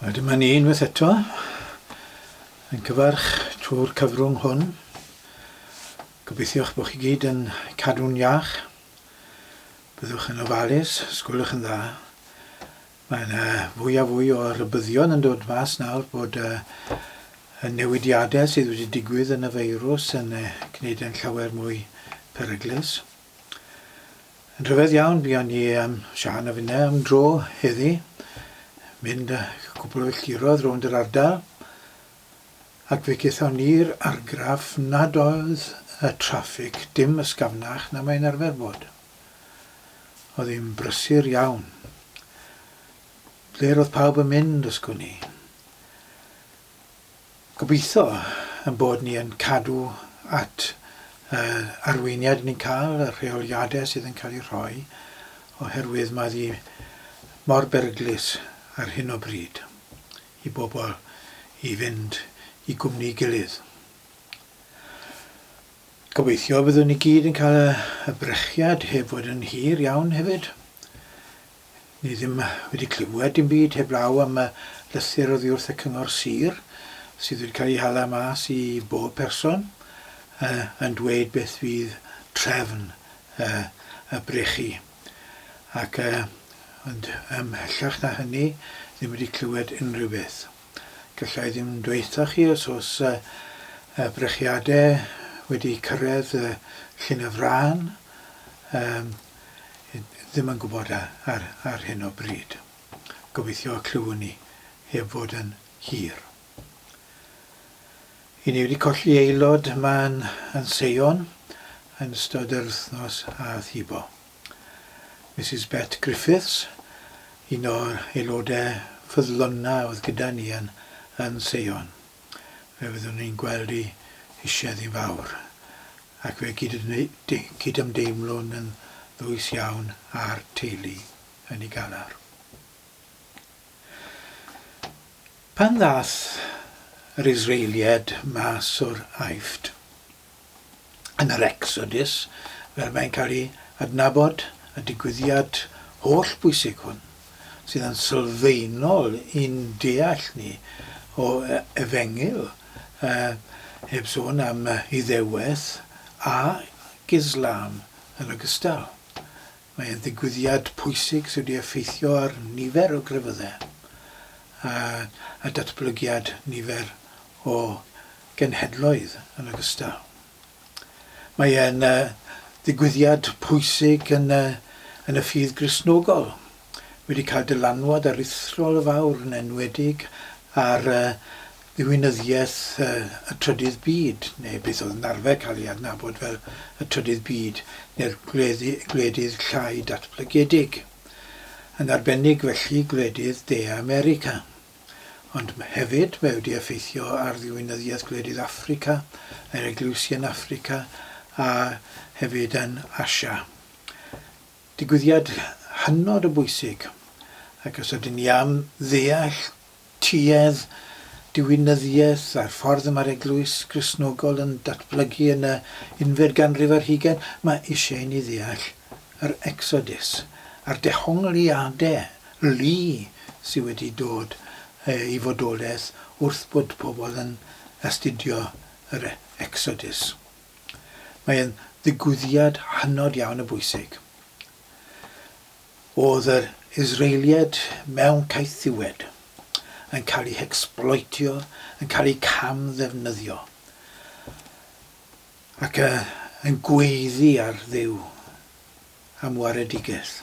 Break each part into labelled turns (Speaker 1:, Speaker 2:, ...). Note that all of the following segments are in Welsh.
Speaker 1: Wel, dyma ni unwaith eto yn cyfarch trwy'r cyfrwng hwn. Gobeithio'ch bod chi gyd yn cadw'n iach. Byddwch yn ofalus, sgwelwch yn dda. Mae yna fwy a fwy o rybuddion yn dod mas nawr bod y newidiadau sydd wedi digwydd yn y feirws yn gwneud yn llawer mwy peryglus. Yn rhyfedd iawn, buon ni, um, Siân a finne, am dro heddi, mynd cwpl o filltiroedd rownd yr ardal, ac fe gaethon ni'r argraff nad oedd y traffig dim ysgafnach na mae'n arfer bod. Oedd hi'n brysur iawn. Ble roedd pawb yn mynd, os gwn i? Gobeithio ein bod ni yn cadw at y arweiniad ni'n cael, y rheoliadau sydd yn cael eu rhoi, oherwydd mae ddi mor beryglus ar hyn o bryd i bobl i fynd i gwmni gilydd. Gobeithio byddwn ni gyd yn cael y brechiad heb fod yn hir iawn hefyd. Ni ddim wedi clywed dim byd heblaw am y lythyr oddi wrth y Cyngor Sir, sydd wedi cael ei hala mas i bob person, yn dweud beth fydd trefn y brechu. Ac, ond ymhellach na hynny, ddim wedi clywed unrhyw beth. Galla i ddim dweutha chi os oes brechiadau wedi cyrraedd Llyn y Frân, Ddim yn gwybod ar ar hyn o bryd. Gobeithio y clywwn ni heb fod yn hir. I ni wedi colli aelod yma yn, yn Seion yn ystod yr wythnos a thibo. Mrs Bet Griffiths, un o'r aelodau ffyddlona oedd gyda ni yn, yn Seion. Fe fyddwn ni'n gweld ei eisiau ddi'n fawr, ac fe gydymdeimlwn yn ddwys iawn â'r teulu yn ei galar. Pan ddaeth yr Israeliaid mas o'r Aifft, yn yr Exodus, fel mae'n cael ei adnabod, y digwyddiad holl bwysig hwn, sydd yn sylfaenol i'n deall ni o Efengyl, heb sôn am Iddeweth ac Islam yn ogystal. Mae e'n ddigwyddiad pwysig sydd wedi effeithio ar nifer o grefyddau a, a datblygiad nifer o genhedloedd yn ogystal. Mae e'n ddigwyddiad pwysig yn y, yn y ffydd Gristnogol, wedi cael dylanwad aruthrol fawr yn enwedig ar ddiwinyddiaeth y trydydd byd, neu beth oedd yn arfer cael ei adnabod fel y trydydd byd, neu'r gwledydd llai datblygedig, yn arbennig felly gwledydd De America. Ond hefyd mae wedi effeithio ar ddiwinyddiaeth gwledydd Affrica, yr eglwysi yn Affrica a hefyd yn Asia. Digwyddiad hynod o bwysig, ac os ydyn ni am ddeall tuedd diwinyddiaeth a'r ffordd y mae'r Eglwys Gristnogol yn datblygu yn y unfed ganrif ar hugain, mae eisiau i ni ddeall yr Exodus a'r dehongliadau lu sydd wedi dod i fodolaeth wrth bod pobl yn astudio yr Exodus. Mae'n ddigwyddiad hynod iawn o bwysig. Oedd yr Israeliaid mewn caethiwed, yn cael eu hecsploetio, yn cael eu cam-ddefnyddio, ac yn gweiddi ar Dduw am waredigaeth.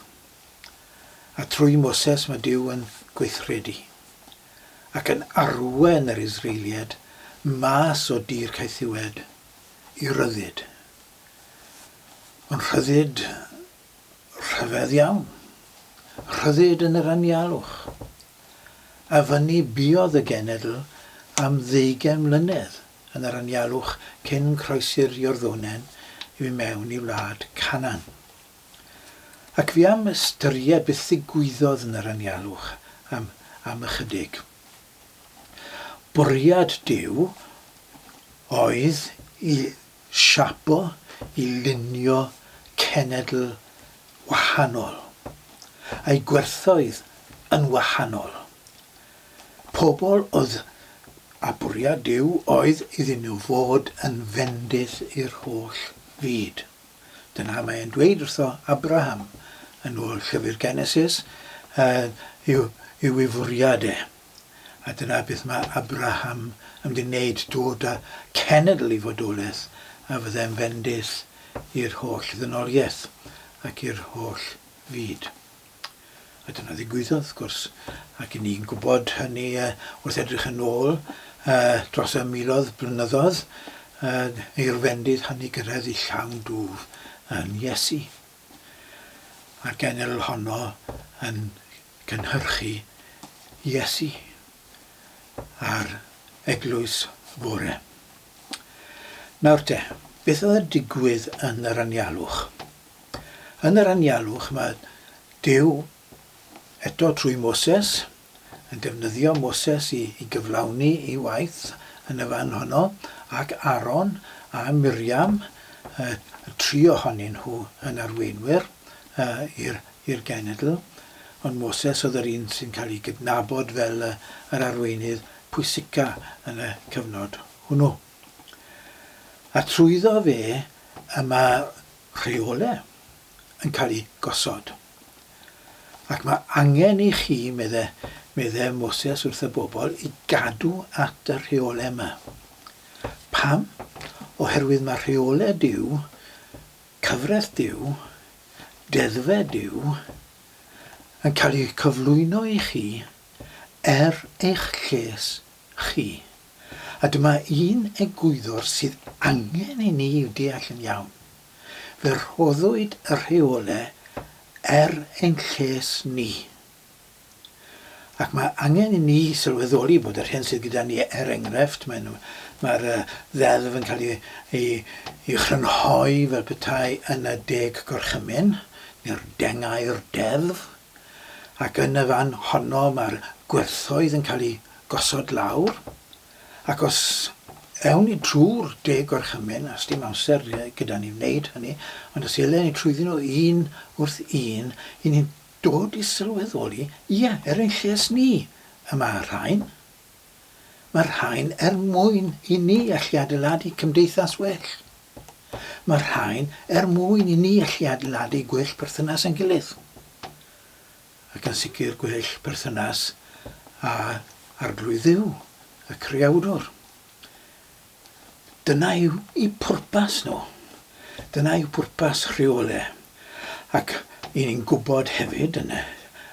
Speaker 1: A trwy Moses mae Duw yn gweithredu, ac yn arwain yr Israeliaid mas o dir caethiwed i ryddid. Ond rhyddid Rhyfedd iawn. Rhyddid yn yr anialwch. A fyny buodd y genedl am ddeugain mlynedd yn yr anialwch cyn croesi'r Iorddonen i mewn i wlad Canaan. Ac fi am ystyried beth ddigwyddodd yn yr anialwch am, am ychydig. Bwriad Duw oedd i siapo i lunio cenedl wahanol, a'i gwerthoedd yn wahanol. Pobl oedd a bwriad Duw oedd iddyn nhw fod yn fendith i'r holl fyd. Dyna mae e'n dweud wrtho Abraham yn ôl llyfr Genesis, yw, yw ei fwriad e. A dyna beth mae Abraham yn mynd i wneud, dod â cenedl i fodolaeth a fydde'n fendith i'r holl ddynoliaeth ac i'r holl fyd. A dyna ddigwyddodd, wrth gwrs, ac i ni'n gwybod hynny wrth edrych yn ôl dros y miloedd blynyddoedd, i'r fendith hynny gyrraedd i llawn dwf yn Iesu. A'r genedl honno yn cynhyrchu Iesu a'r eglwys fore. Nawr te, beth oedd yn digwydd yn yr anialwch? Yn yr anialwch mae Duw, eto trwy Moses, yn defnyddio Moses i, i gyflawni ei waith yn y fan honno, ac Aaron a Miriam, y tri ohonyn nhw yn arweinwyr i'r i'r genedl, ond Moses oedd yr un sy'n cael ei gydnabod fel yr arweinydd pwysica yn y cyfnod hwnnw. A trwyddo fe y mae rheole yn cael eu gosod. Ac mae angen i chi, medde, medde Moses wrth y bobl, i gadw at y rheole yma. Pam? Oherwydd mae rheole Duw, cyfraith Duw, deddfau Duw, yn cael eu cyflwyno i chi er eich lles chi. A dyma un egwyddor sydd angen i ni i'w deall yn iawn. Fe rhoddwyd y rheole er ein lles ni. Ac mae angen i ni sylweddoli bod yr hyn sydd gyda ni, er enghraifft, mae'n, mae'r ddeddf yn cael ei, ei, ei chrynhoi fel petai yn y deg gorchymyn, neu'r dengau'r deddf, ac yn y fan honno mae'r gwerthoedd yn cael eu gosod lawr, ac os ewn ni drwy'r deg gorchymyn, a sdim amser gyda ni wneud hynny, ond os elen ni trwyddyn nhw un wrth un, i ni'n dod i sylweddoli, ie, er ein lles ni y mae'r rhain. Mae'r rhain er mwyn i ni allu adeiladu cymdeithas well. Mae'r rhain er mwyn i ni allu adeiladu gwell perthynas â'n gilydd. Ac yn sicr gwell perthynas â Arglwydd Dduw, y Creawdwr. Dyna yw eu pwrpas nhw. Dyna yw pwrpas rheole. Ac i ni'n gwybod hefyd yn y,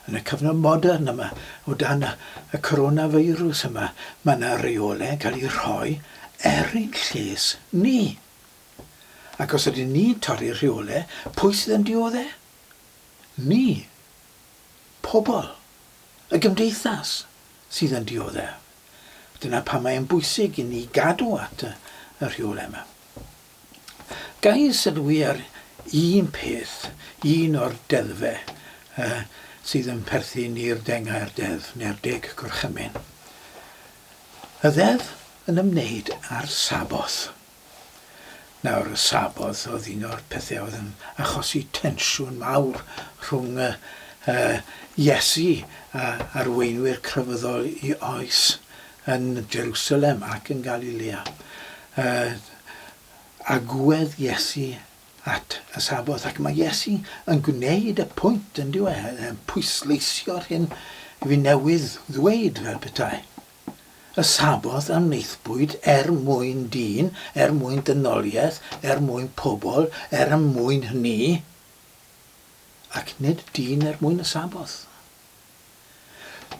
Speaker 1: yn y cyfnod modern yma, o dan y, y coronavirus yma, mae yna reolau yn cael eu rhoi er ein lles ni. Ac os ydyn ni'n torri'r rheolau, pwy sydd yn diodde? Ni. Pobl. Y gymdeithas sydd yn diodde. Dyna pam mae'n bwysig i ni gadw at y, y rheolau yma. Ga i sylwi ar un peth, un o'r deddfau uh, sydd yn perthyn i'r dengau'r deddf, neu'r deg gorchymyn. Y ddeddf yn ymwneud â'r Saboth. Nawr, y Saboth oedd un o'r pethau oedd yn achosi tensiwn mawr rhwng y, uh, Iesu a arweinwyr crefyddol i oes yn Jerusalem ac yn Galilea. Uh, agwedd Iesu at y Saboth, ac mae Iesu yn gwneud y pwynt yn diwedd, yn pwysleisio'r hyn fi newydd ddweud fel petai. Y Saboth a wnaethpwyd er mwyn dyn, er mwyn dynoliaeth, er mwyn pobl, er mwyn ni, ac nid dyn er mwyn y Saboth.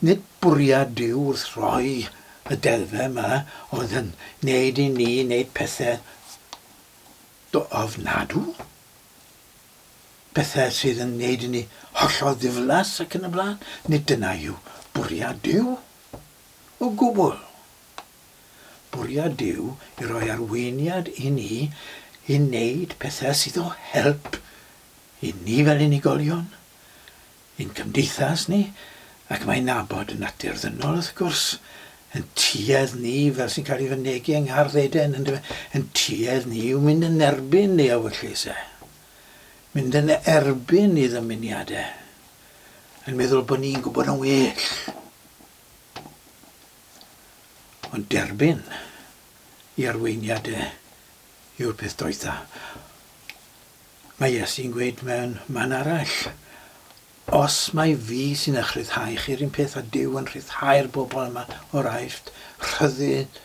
Speaker 1: Nid bwriad Duw wrth roi y deddfau yma oedd yn wneud i ni wneud pethau ofnadw, pethau sydd yn wneud i ni hollol ddiflas ac yn y blaen. Nid dyna yw bwriad Duw. O gwbl. Bwriad Duw i roi arweiniad i ni i wneud pethau sydd o help i ni fel unigolion, i'n cymdeithas ni, ac mae'n nabod y natur ddynol wrth gwrs, yn tuedd ni, fel sy'n cael ei fynegi yng Nghardd Eden, yndyfe, yn tuedd ni yw mynd yn erbyn ei ewyllys e, mynd yn erbyn ei ddymuniadau, yn meddwl bod ni'n gwybod yn well. Ond derbyn i arweiniad e yw'r peth doetha. Mae Iesu'n gweud mewn man arall, Os mai fi sy'n eich rhyddhau chi'r un peth â Duw yn rhyddhau'r bobl yma o'r Aifft, rhyddid,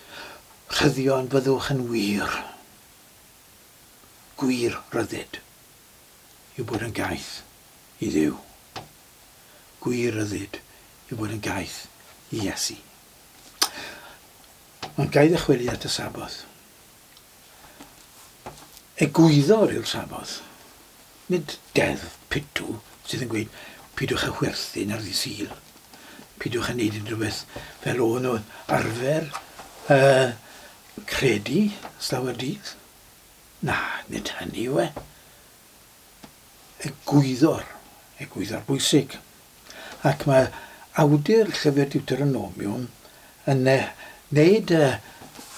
Speaker 1: rhyddion fyddwch yn wir. Gwir ryddid yw bod yn gaeth i Dduw. Gwir ryddid yw bod yn gaeth i Iesu. Ond ga i ddychwelyd at y Saboth? Egwyddor yw'r Saboth, nid deddf pitw sydd yn gweud pidwch â chwerthin ar ddydd Sul, pidwch â wneud unrhyw beth fel o'n nhw arfer uh, credu slawer dydd. Na, nid hynny yw e. Egwyddor, egwyddor bwysig. Ac mae awdur llyfr Deuteronomium yn wneud y,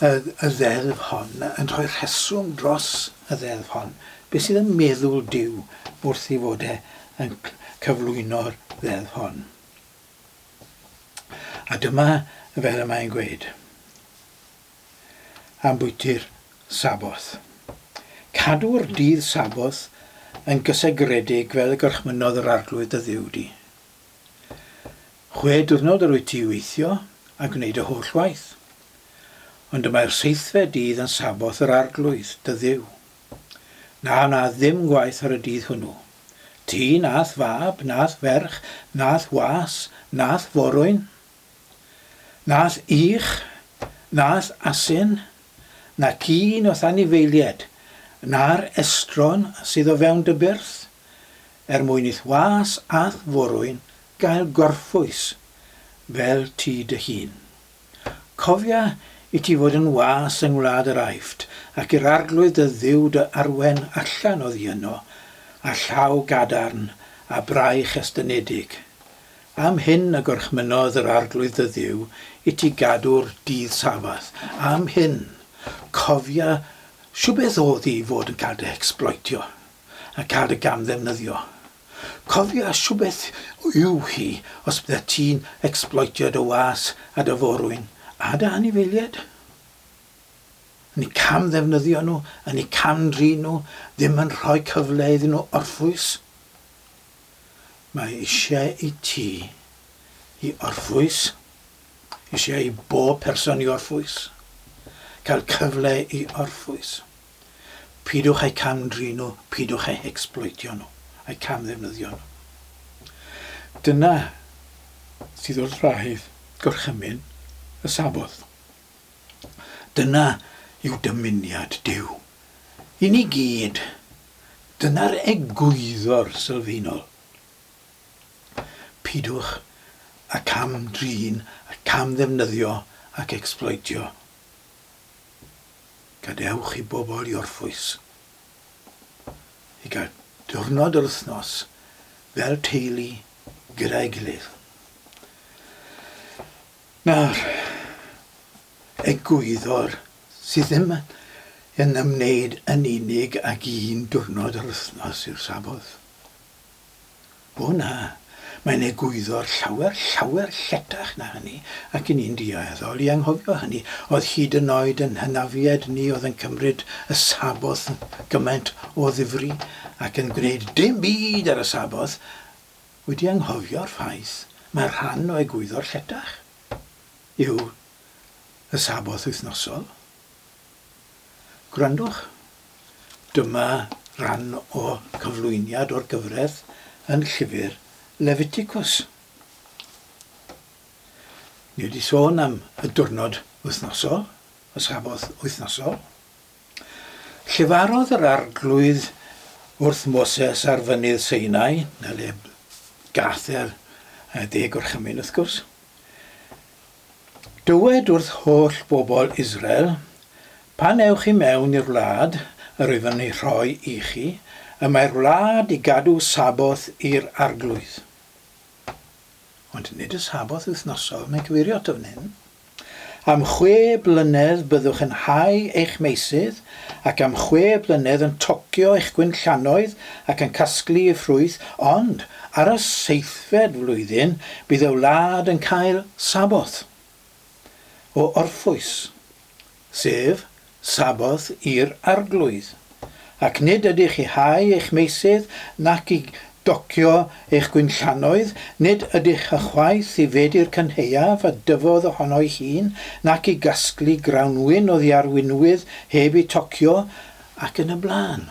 Speaker 1: y, y ddeddf hon, yn rhoi rheswm dros y ddeddf hon. Beth sydd yn meddwl Duw wrth i fod e yn cyflwyno'r ddeddf hon? A dyma fel y mae'n gweud ambwyti'r Saboth. Cadw'r dydd Saboth yn gysegredig fel y gorchmynnodd yr Arglwydd dy Dduw di. Chwe diwrnod yr wyt ti i weithio a gwneud y holl waith. Ond y mae'r seithfed dydd yn Saboth yr Arglwydd, dy Dduw. Na wna ddim gwaith ar y dydd hwnnw. Ti, na'th fab, na'th ferch, na'th was, na'th forwyn, Na'th ych, na'th asyn, nac un o'th anifeilied, na'r estron sydd o fewn dy byrth, er mwyn i'th was a'th forwyn gael gorffwys fel ti dy hun. Cofia i ti fod yn was yng ngwlad yr Aifft, ac i'r Arglwydd dy Dduw dy arwen allan oddi yno, â llaw gadarn a braich estynedig. Am hyn y gorchmynnodd yr Arglwydd dy Dduw i ti gadw'r dydd Sabath, am hyn, cofia shw beth o'dd hi i fod yn cael dy hecsbloetio a cael dy gamddefnyddio. Cofia shw beth yw hi os byddet ti'n ecsbloetio dy was a dy forwyn a dy anifeiliaid. Yn eu camddefnyddio nhw, yn eu cam-drin nhw, ddim yn rhoi cyfle iddyn nhw orffwys. Mae eisiau i ti i orffwys, eisiau i bob person i orffwys, cael cyfle i orffwys. Pidwch â'u cam-drin nhw, pidwch â'u hecsploetio nhw, a'u cam-ddefnyddio nhw. Dyna sydd wrth wraidd gorchymyn y Saboth. Dyna yw dymuniad Duw i ni gyd. Dyna'r egwyddor sylfaenol. Pidwch â cam-drin a cam-ddefnyddio ac ecsbloetio. Gadewch i bobl i orffwys. I gael diwrnod yr wythnos fel teulu gyda'i gilydd. Nawr, egwyddor sydd ddim yn ymwneud yn unig ag un diwrnod yr wythnos yw'r Saboth. O na, mae'n egwyddor llawer, llawer lletach na hynny, ac yn un dueddol i anghofio hynny. Oedd hyd yn oed yn hynafiaid ni oedd yn cymryd y Saboth gymaint o ddifri ac yn gwneud dim byd ar y Saboth, wedi anghofio'r ffaith mae rhan o egwyddor lletach yw y Saboth wythnosol. Gwrandwch, dyma ran o cyflwyniad o'r gyfraith yn llyfr Lefiticus. Ni wedi sôn am y diwrnod wythnosol, y Saboth wythnosol. Llefarodd yr Arglwydd wrth Moses ar fynydd Sinai, 'na le gath e'r deg gorchymyn wrth gwrs. Dywed wrth holl bobl Israel, Pan ewch i mewn i'r wlad yr wyf yn ei rhoi i chi, y mae'r wlad i gadw Saboth i'r Arglwydd. Ond nid y Saboth wythnosol mae'n cyfeirio ato fan hyn. Am chwe blynedd byddwch yn hau eich meysydd, ac am chwe blynedd yn tocio eich gwinllannoedd ac yn casglu eu ffrwyth, ond ar y seithfed flwyddyn bydd y wlad yn cael Saboth. o orffwys, sef Saboth i'r Arglwydd. Ac nid ydych i hau eich meysydd nac i docio eich gwinllannoedd, nid ydych ychwaith i fedi'r cynhaeaf a dyfodd ohono'i hun, nac i gasglu grawnwin oddi ar winwydd heb eu tocio, ac yn y blaen.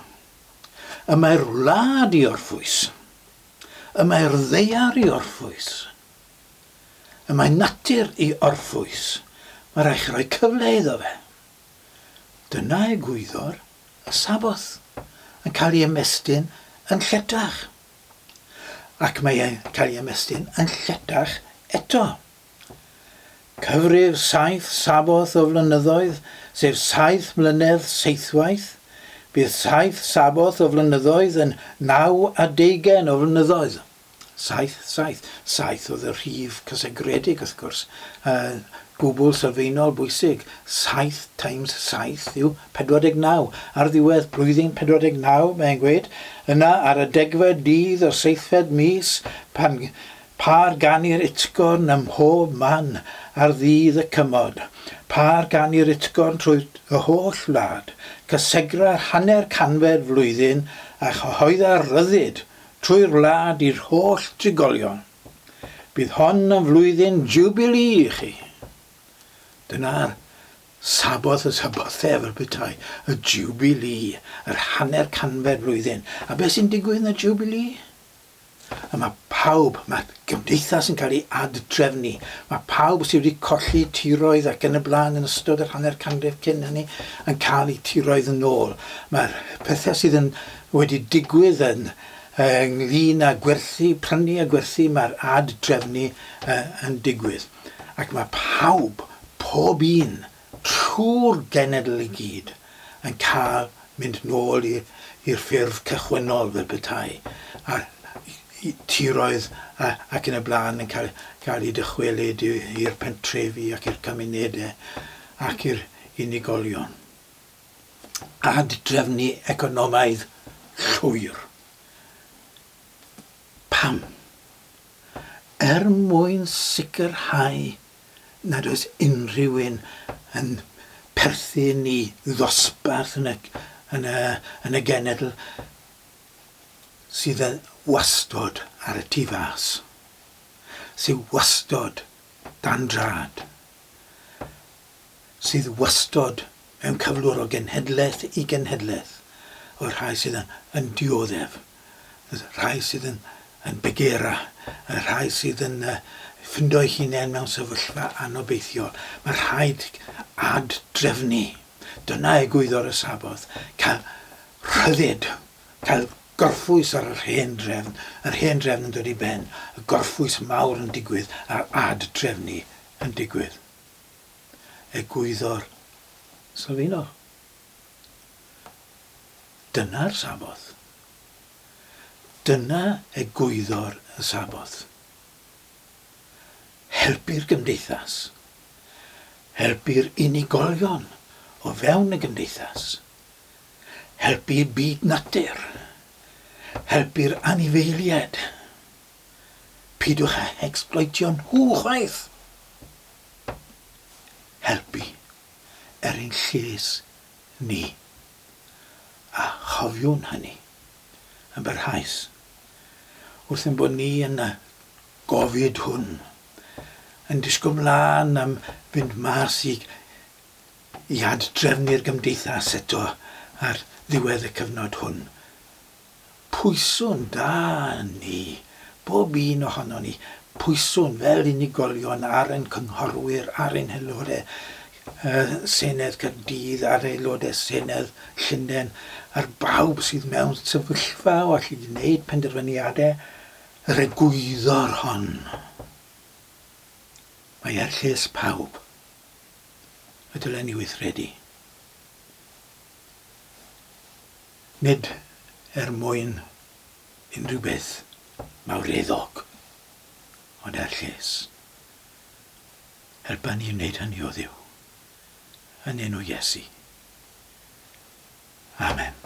Speaker 1: Y mae'r wlad i orffwys. Y mae'r ddaear i orffwys. Y mae natur i orffwys. Mae rhaid chi roi cyfle iddo fe. Dyna egwyddor y Saboth yn cael ei ymestyn yn lletach. Ac mae e'n cael ei ymestyn yn lletach eto. Cyfrif saith Saboth o flynyddoedd, sef saith mlynedd seithwaith. Bydd saith Saboth o flynyddoedd yn 69 o flynyddoedd. Saith, saith. Saith oedd y rhif cysegredig, wrth gwrs. Uh, gwbl sylfaenol bwysig. Saith times saith yw 49. Ar ddiwedd blwyddyn 49, mae'n gweud, yna ar y degfed dydd o'r seithfed mis, pan pâr ganu'r utgorn ym mhob man ar ddydd y cymod, pâr ganu'r utgorn trwy y holl wlad, cysegra'r hanner canfed flwyddyn a chyhoedda'r rhyddid trwy'r wlad i'r holl drigolion. Bydd hon yn flwyddyn jiwbilî i chi. Dyna'r Saboth y Sabothau fel petai, y jiwbilî, yr hanner canfed flwyddyn. A beth sy'n digwydd yn y jiwbilî? A mae pawb, mae gymdeithas yn cael ei ad-drefnu. Mae pawb sydd wedi colli tiroedd ac yn y blaen yn ystod yr hanner canrif cyn hynny yn cael eu tiroedd yn ôl. Mae'r pethau sydd yn wedi digwydd yn ynglŷn â gwerthu, prynu a gwerthu, mae'r ad-drefnu yn digwydd. Ac mae pawb, pob un, trwy'r genedl i gyd, yn cael mynd nôl i'r ffurf cychwynnol fel petai, a tiroedd ac yn y blaen yn cael, cael eu dychwelyd i'r pentrefi ac i'r cymunedau ac i'r unigolion. Ad-drefnu economaidd llwyr. Pam? Er mwyn sicrhau nad oes unrhyw un yn perthyn i ddosbarth yn y, yn y, yn y genedl sydd yn wastod ar y tu fas, sydd wastod dan drad, sydd wastod mewn cyflwr o genhedlaeth i genhedlaeth o'r rhai sydd yn, yn dioddef, y rhai sydd yn, yn begera, y rhai sydd yn uh, ffindo'u hunain mewn sefyllfa anobeithiol. Mae rhaid ad-drefnu. Dyna egwyddor y Saboth, cael rhyddid, cael gorffwys ar yr hen drefn, yr hen drefn yn dod i ben, y gorffwys mawr yn digwydd a'r ad-drefnu yn digwydd. Egwyddor sylfaenol. Dyna'r Saboth. Dyna egwyddor y Saboth. Helpu'r gymdeithas. Helpu'r unigolion o fewn y gymdeithas. Helpu byd natur. Helpu'r anifeiliaid. Peidiwch â hecsbloetio nhw chwaith! Helpu er ein lles ni. A chofiwn hynny yn barhaus wrth ein bod ni yn y gofid hwn, yn disgwyl mlaen am fynd mas i i ad-drefnu'r gymdeithas eto ar ddiwedd y cyfnod hwn. Pwyswn da ni, bob un ohonon ni, pwyswn fel unigolion ar ein cynghorwyr, ar ein haelodau Senedd Caerdydd, ar aelodau Senedd Llundain, ar bawb sydd mewn sefyllfa o allu gwneud penderfyniadau, yr egwyddor hon. Mae er lles pawb y dylen ni weithredu. Nid er mwyn unrhyw beth mawreddog, ond er lles. Helpa ni wneud hynny, O Dduw, yn enw Iesu. Amen.